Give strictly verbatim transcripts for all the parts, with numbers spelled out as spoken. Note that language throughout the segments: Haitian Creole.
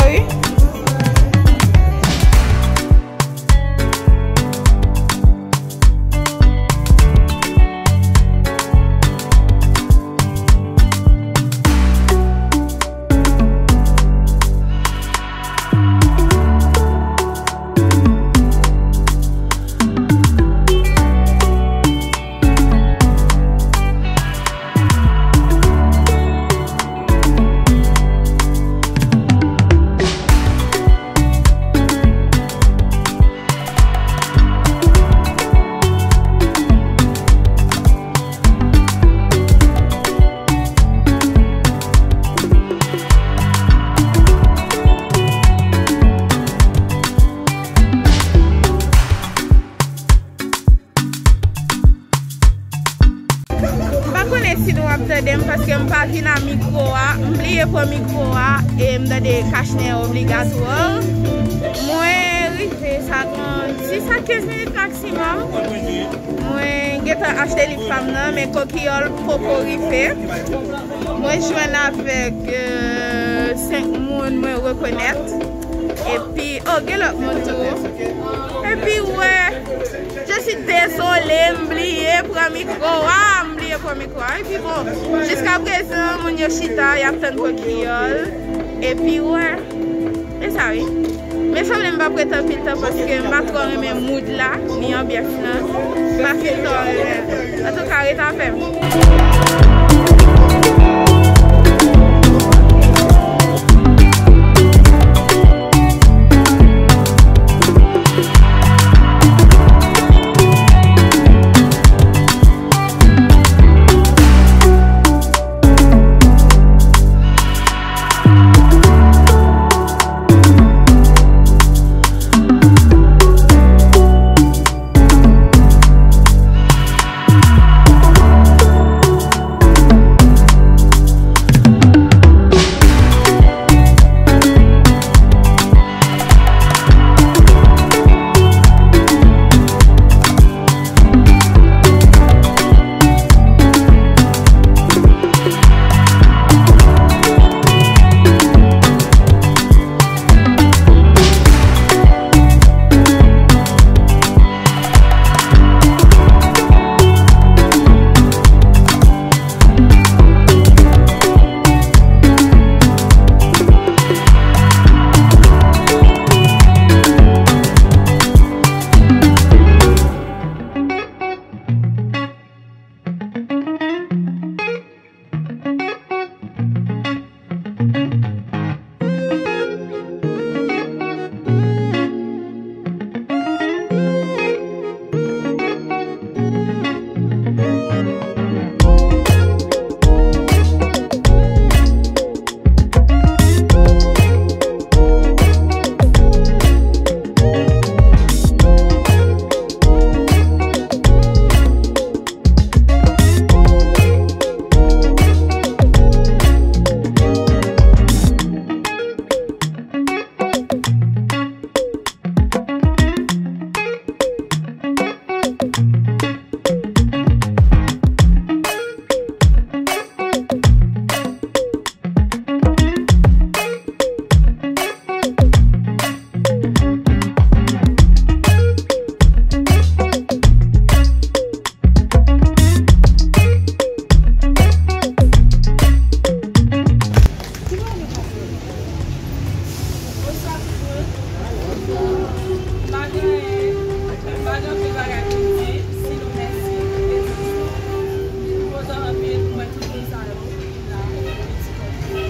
M pa konnen si nou ap tande m paske m pa vin a mikwo a. M bliye pran mikwo a e m tande kachnen obligatwa. Mwen rive sa gen dis a kenz minit maksimòm. Mwen gentan achte liv pa m nan, men Kokiyòl poko rive. Mwen jwenn avèk, euh, senk moun mwen rekonèt. Epi, oh, gen lòt moun tou. Epi, wè, je suis désolée, m bliye pran mikwo a, m bliye pran mikwo a. Epi, bon, jiska prezan, moun yo chita, y ap tann Kokiyòl. Epi, wè, e sa, wi. Men sanble m p ap ret anpil tan paske m pa twò renmen mood la, ni anbyans lan. M pa fin twò renmen. Antouka, ret avè m. Bonswa tout moun. M pa gen anyen, m pa gen anpil bagay pou m di, sinon mèsi pou prezans nou. M kontan anpil pou m wè tout moun sa yo ki la, pou ti kòb yo.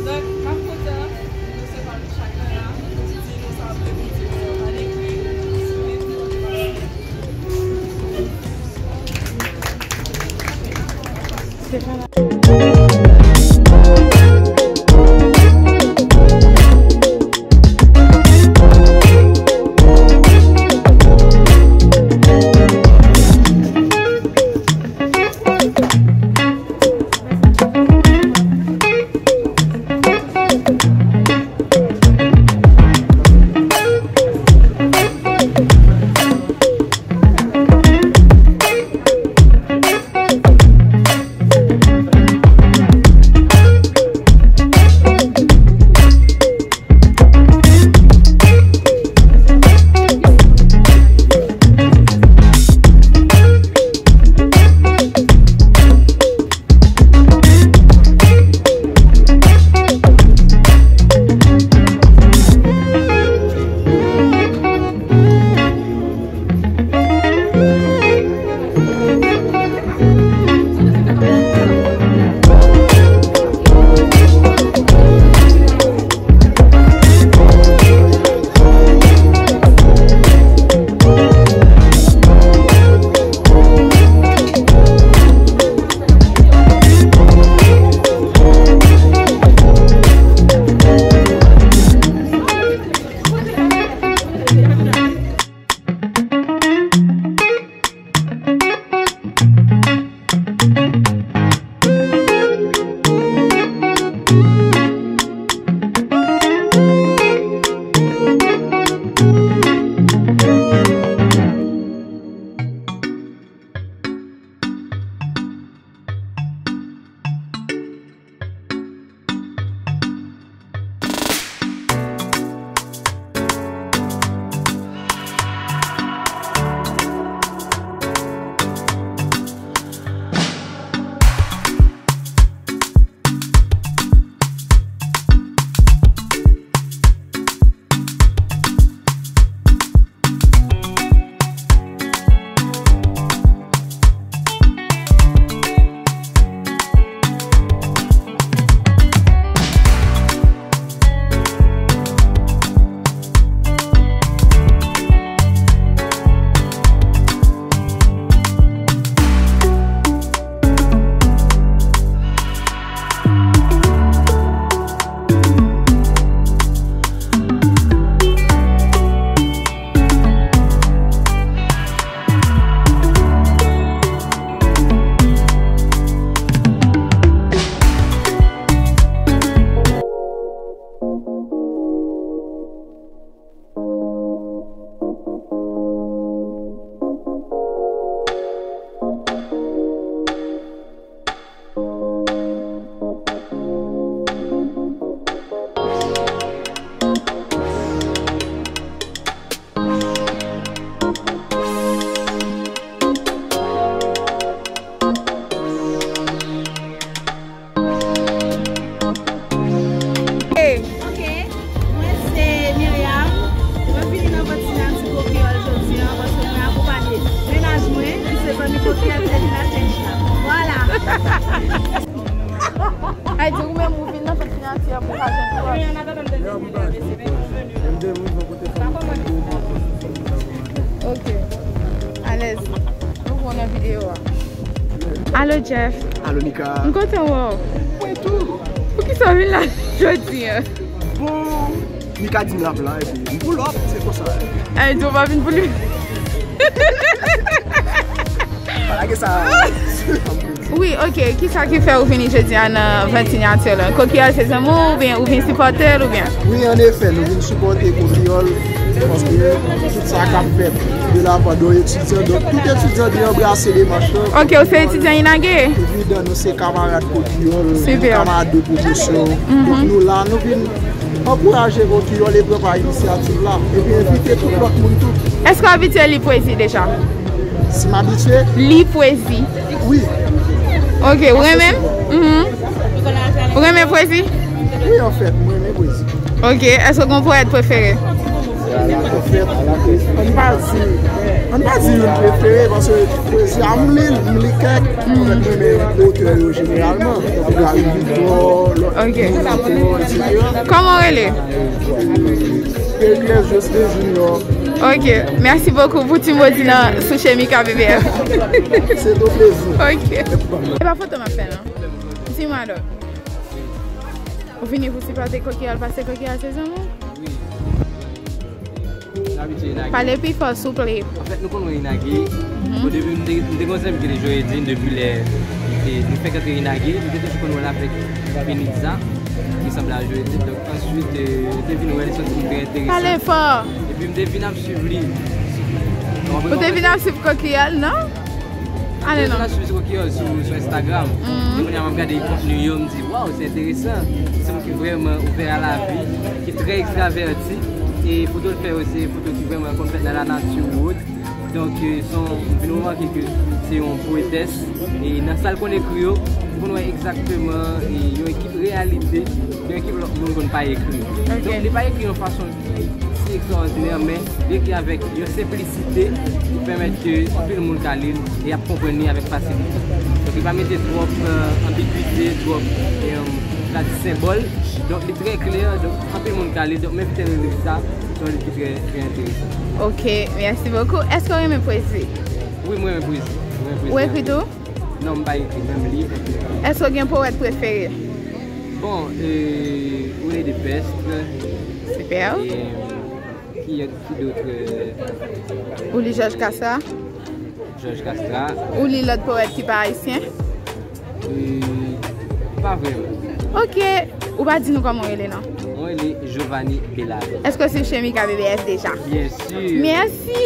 Donk, m ap kontan resevwa nou chak nan la, pou di nou sa w vle pou di nou, pa negli, sou YouTube. Ay, di ou menm ou vin nan fèt finati an pou ka jwenn kòb. Ok. Alèz. Nou pran nan videyo a. Alo, Jeff. Alo, Mika. M kontan wè w. Mwen tou. Poukisa w vin la jodi a? Bon, Mika di m l ap la, epi m pull up, se konsa. Ay, di w pa vin pou li. Pa lage sa. Wi, ok. Kisa ki fè ou vini jodi a nan vennsenk août la? Kokiyòl se zanmi w oubyen ou vin sipòte l oubyen? Wi, an efè, nou vin sipòte Kokiyòl paske tout sa k ap fèt de la pa de etidyan. Donk, tout etidyan vin anbrase demach lan. Ok, ou se etidyan Inage? Evidan, nou se kamarad Kokiyòl, nou kamarad de pwofesyon. Donk, nou la, nou vin ankouraje Kokiyòl e pran pa inisyativ la. Epi envite tout lòt moun tou. Èske w abitye li pwezi deja? Si m abitye? Li pwezi. Wi. Ok, ou renmen? Mhm. Ou renmen pwezi? Wi, anfèt, mwen renmen pwezi. Ok, èske w gen yon powèt prefere? Anfèt, ann pa di, ann pa di youn prefere, paske pwezi a m li, m li kèk, anfèt, mwen renmen otè yo jeneralman, tankou Gary Victor, lòt moun ankò, etsetera. Kòman w rele? Pericles José Junior. Ok, mèsi bokou pou ti mo di nan sou chemi K B B F. Se ton plezi. Ok. E pa foto m ap fè non. Di mwen alò. Ou vini pou sipòte Kokiyòl paske Kokiyòl se zanmi w? Wi. Nou abitye Inage. Pale pi fò, souple. Anfèt, nou konn wè Inage. Mhm. Bon, depi m te, m te gon zanmi ki te Joedin depi lè li te, nou fèk antre Inage, m te toujou konn wè l avèk Benitza, ki sanble a Joedin. Donk, answit, euh, m te vin wè l, li soti m trè enterese. Pale fò. Epi m te vin ap swiv li. Ou te vin ap swiv Kokiyòl, non? Ale non. M te vin ap swiv Kokiyòl sou, sou Instagram. Mhm. E kounye a m ap gade kontni yo, m di, waw, se enteresan. Se moun ki vrèman ouvè a lavi, ki trè ekstravèti. E foto l fè yo, se foto ki vrèman konn fèt nan lanati, wood. Donk, euh, se yon, m vin remake ke se yon powetès. E nan sa l konn ekri yo, m konn wè egzakteman, e, yon ekip reyalite, yon ekip lòt moun konn pa ekri. Ok. Donk, li pa ekri yon fason ki si ekstraòdinè, men li ekri avèk yon senplisite ki pèmèt ke anpil moun ka li l e y ap konprann li avèk fasilite. Donk, li pa mete twòp, euh, anbigite, twòp, euh, sa di senbòl. Donk, li trè klè, donk, anpil moun ka li l. Donk, m envite nou li sa, se yon liv ki trè, trè enteresan. Ok, mèsi bokou. Èske w renmen pwezi? Wi, mwen renmen pwezi. Mwen renmen pwezi. Ou ekri tou? Non, m pa ekri, men m li. Èske w gen powèt prefere? Bon, euh, René Depestre. Sipè. E, ki, ki dòt, euh? Ou li Jòj Kastra? Jòj Kastra. Ou li lòt powèt ki pa ayisyen? Euh, pa vrèman. Ok. Ou pa di nou kòman w rele non? Mwen rele Giovanni Belado. Èske w swiv chemi K B B F deja? Byen si. Mèsi.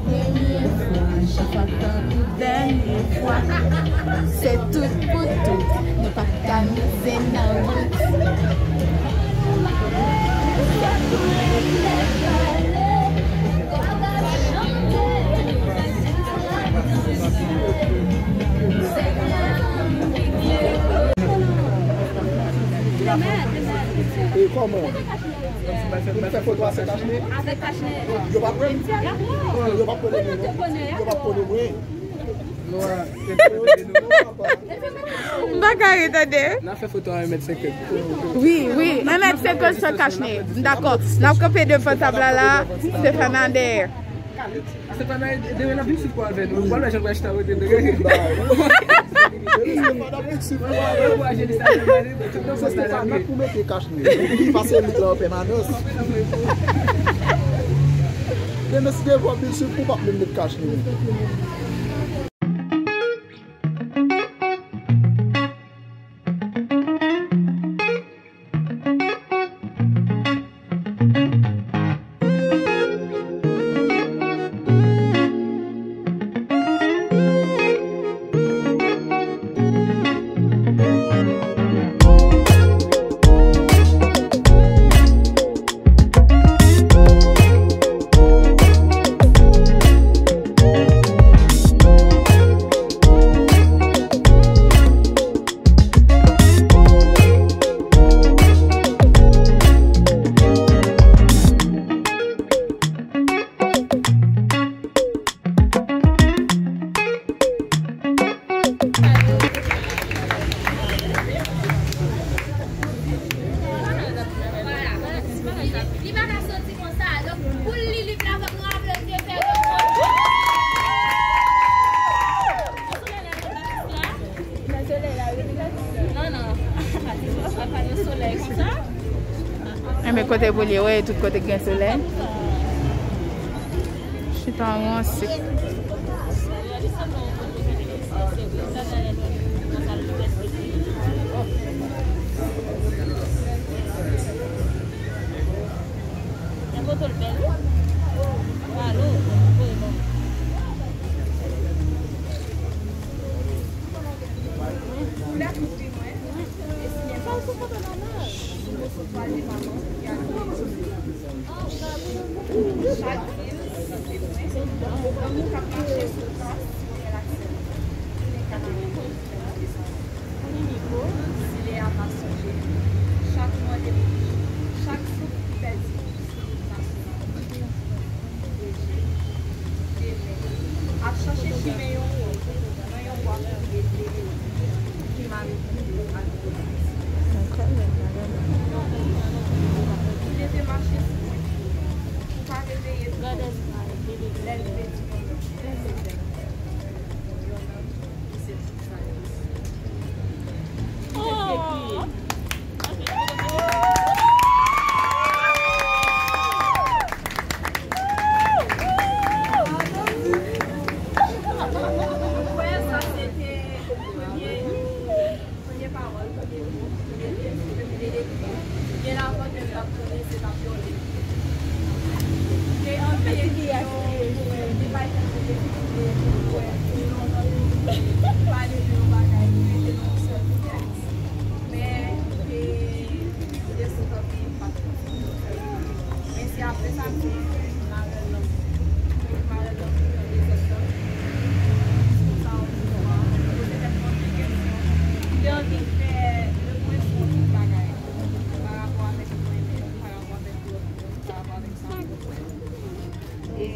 Premye fwa, chak fwa tankou dènye fwa. Se tout pou tout, nou pa ka mize nan wout. E kòman? Pou m fè foto a sou kachne? Avèk kachne. Yo p ap wè m? Yo p ap konnen mwen, non? Yo p ap konnen mwen. M pa ka ri, tande. N a fè foto a yon mèt senkant. Wi, wi, yon mèt senkant sou kachne. M dakò. N ap kanpe devan tab la la. Stefana dèyè. Stefana, demen l ap vin swiv kò avè nou. Ou pral wè jan l pral chita kote nou. Se Stefana k pou mete kachne. Li pase lit la an pèmanans. Demen si Devo ap vin swiv, ou p ap menm met kachne. Li pa ka soti konsa. Donk, pou l li liv la, fòk nou aplodi e fè yon. Nan solèy la, wi, li la. Non, non. Pa gen solèy konsa. Enben, kote pou l ye, wè, tout kote gen solèy. Chita ranse. Koulè kouvri mwen, e siyen pa sou foto nan nan. Sou moso twal de manman ki abiye sou li. Chak vil se mwen. Lanmou k ap mache sou tras mwen lakse. Tounen kanari mwen tounen nan dezòd. Pou li nivo, zile a pa sonje. Chak mò de bouch, chak souf ki pèdi pou sou wout nasyonal. Demen, ap chache chimen yon wòb nan yon bwa kouvri de ki mare koulye ak gwo piti. Ki te te mache sou mwen, pou pa reveye m lè l te di yon nonm, yon nonm ki se Aww. Ou kwè sa se te premye, premye pawòl, premye mo, premye tèks, premye ekri. Byen avan ke m t ap konnen se t ap vyole m. Te anpil moun ki bay tèt yo de figi pou yo wè, pou yo pale de yon bagay ki rete nan yon sèl kontèks. Men, e, Marèl Lanmou. Marèl Lanmou nan dezòd lan. Sa yon pouvwa. Poze tèt mwen anpil kesyon. M te anvi fè le pwen sou anpil bagay. Pa rapò avèk mwen menm, pa rapò avèk lòt moun, pa rapò avèk sa m konprann. E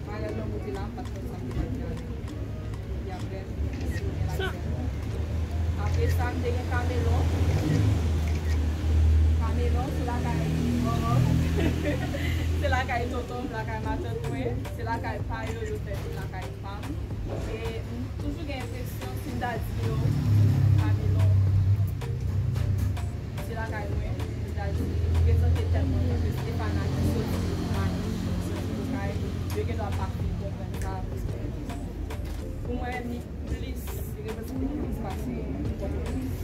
Marèl Lanmou te la, m pa t konn sa m te pral fè avè l. Epi apre, m te sou Mèl Aksèl. Apre sa, m te gen Kamelon. Kamelon, se lakay manman m. Se lakay tonton m, lakay matant mwen. Se lakay pa yo, yo fè vin lakay pa m. E m toujou gen enpresyon, si m ta di yo, Kamelon, se lakay mwen, m ta di, prezante tèt mwen tankou Stefana ki soti Manich, ki soti Okay, yo gendwa pa fin konprann sa, paske pou mwen, li plis, li reprezante plis pase Pòtoprens.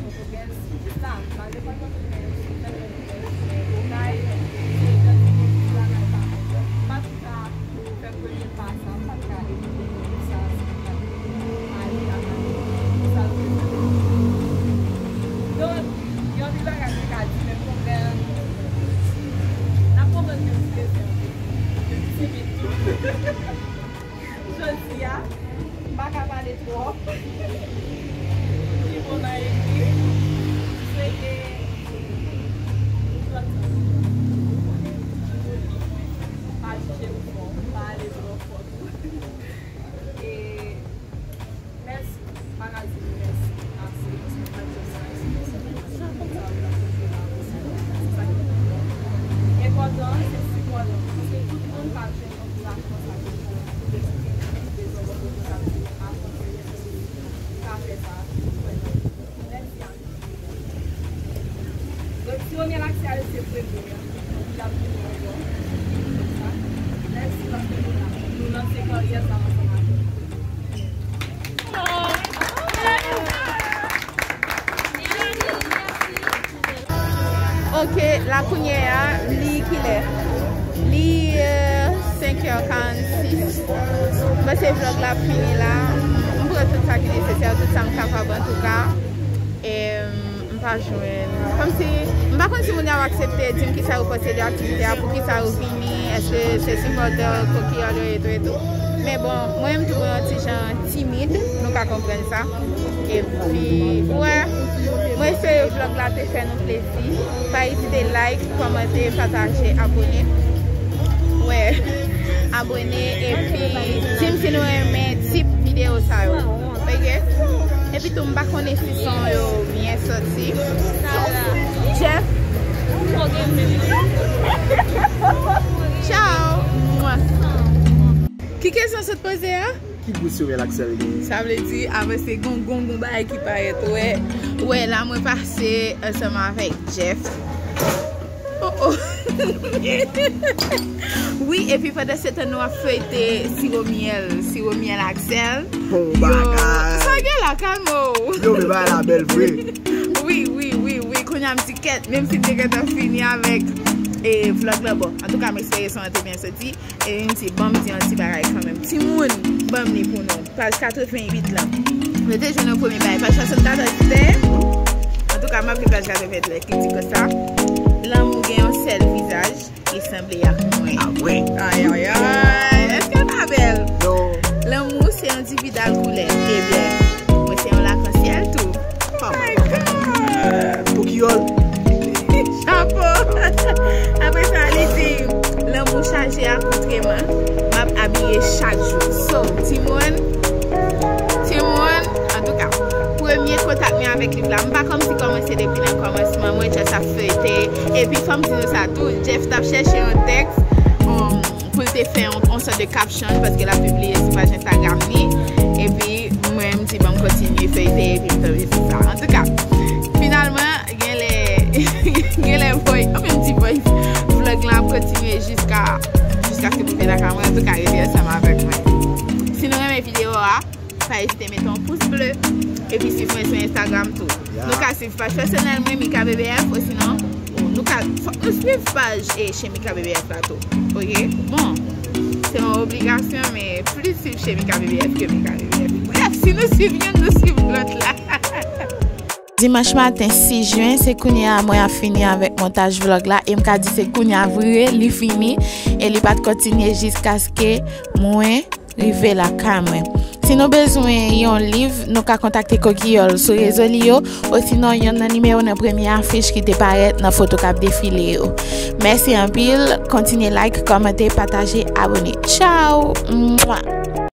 Pòtoprens, jis la, malgre pa Pòtoprens, se tèlman Okay, se idantite plis lakay pa mwen. Donk, m pa t ka fè premye pa sa, m pa t ka evite sa, si m pa t ale lakay mwen. Sa vle di, donk, gen anpil bagay mwen ka di, men m konprann, n ap konprann ke m strese anpil, ke m timid tou. Jodi a, m pa ka pale twòp. Pi bon nan ekri. M swete nou pran tan nou konnen ki moun ki mwen. Pa jije m fò, pa ale twò fò tou. E mèsi, m pa ka di nou mèsi ase, paske m pa t janm sa eksprime sa. Sa w ap fè la, se sa ki enpòtan, se sipò lan. Paske tout moun pa jwenn ankourajman sa ke nou jwenn. Tout ekip ki bezwen bò kote sa, ki avanse, ki ka fè sa, ki kwè nan nou. Mèsi anpil. Donk, si Romyèl Aksèl se premye an, donk, li ap vini ankò. Mèsi paske nou la. Nou lanse karyè sa ansanm avè w. Ok, la kounye a, li kilè? Li, euh, senk è karannsis. M panse vlòg la ap fini la. M pran tout sa ki nesesè, tout sa m kapab antouka. E, m pa jwenn. Kòmsi, m pa konn si moun yo ap aksepte di m kisa yo panse de aktivite a, poukisa yo vini, èske se sipòtè Kokiyòl yo ye tou e tou. Men bon, mwen menm tou mwen yon ti jan timid, nou ka konprann sa. Epi, wè, mwen espere vlòg la te fè nou plezi. Pa ezite like, kòmante, pataje, abone. Wè, abone, epi di m si nou renmen tip videyo sa yo. Ok? Epi tou, m pa konnen si son yo byen soti. Jeff. Tchao. Ki kesyon sot poze a? Ki gou Romyèl Aksèl genyen? Sa vle di, avan se gon, gon, gon bagay ki parèt. Wè, wè, la mwen pase ansanm avèk Jeff. Oh, oh. Wi, epi pandan se tan nou ap feyte siwo myèl, siwo myèl Aksèl. Bon bagay. Sa gen la, kalme w. Yo, men bagay la bèl vre. Wi, wi, wi, wi. Kounye a m di kèt, menm si m te gentan fini avèk, e, vlòg la, bon, antouka, m espere son an te byen soti. E m di, ban m di yon ti bagay kanmenm. Timoun, ban m li pou nou. Paj katreventuit lan. Nou te jwenn yon premye bagay. Paj swasannkat an te. Antouka, m ap li paj katreventuit lan ki di konsa: Lanmou gen yon sèl vizaj, li sanble ak mwen. Ah, wi. Ay, ay, ay. Èske l pa bèl? Non. Lanmou se yon dividal koulè. Ebyen, mwen se yon lakansyèl tou. Oh my God. Kokiyòl. Chapo. Apre sa, li di, lanmou chaje akoutreman. M ap abiye chak jou. So, timoun, timoun, antouka, premye kontak mwen avèk liv la, m pa kòmsi kòmanse depi nan kòmansman, mwen just ap feyte. Epi, fò m di nou sa tou, Jeff t ap chèche yon tèks, um, pou l te fè yon, yon sòt de caption, paske l ap pibliye sou paj Instagram li. Epi, mwen, m di, bon, m kontinye feyte, epi m tonbe sou sa. Antouka, finalman, genlè, genlè voice, anfen, m di voice, vlòg lan ap kontinye jiska, jiskaske m rive lakay mwen. Antouka, rete ansanm avèk mwen. Si nou renmen videyo a, pa ezite mete yon pous ble. Epi swiv mwen sou Instagram tou. Ya. Nou ka swiv paj pèsonèl mwen, Mika B B F, osinon, nou ka, fòk nou swiv paj, e, Chemika B B F la tou. Ok? Bon, se yon obligasyon, men plis swiv Chemika B B F ke Mika B B F. Brèf, si nou swiv youn, nou swiv lòt la. Dimanch maten sis jen, se kounye a mwen ap fini avèk montaj vlòg la, e m ka di se kounye a vre li fini, e li pa t kontinye jiskaske mwen rive lakay mwen. Si nou bezwen yon liv, nou ka kontakte Kokiyòl sou rezo li yo, osinon yonn nan nimewo nan premye afich ki te parèt nan foto k ap defile yo. Mèsi anpil, kontinye like, kòmante, pataje, abone. Tchao! Mwa!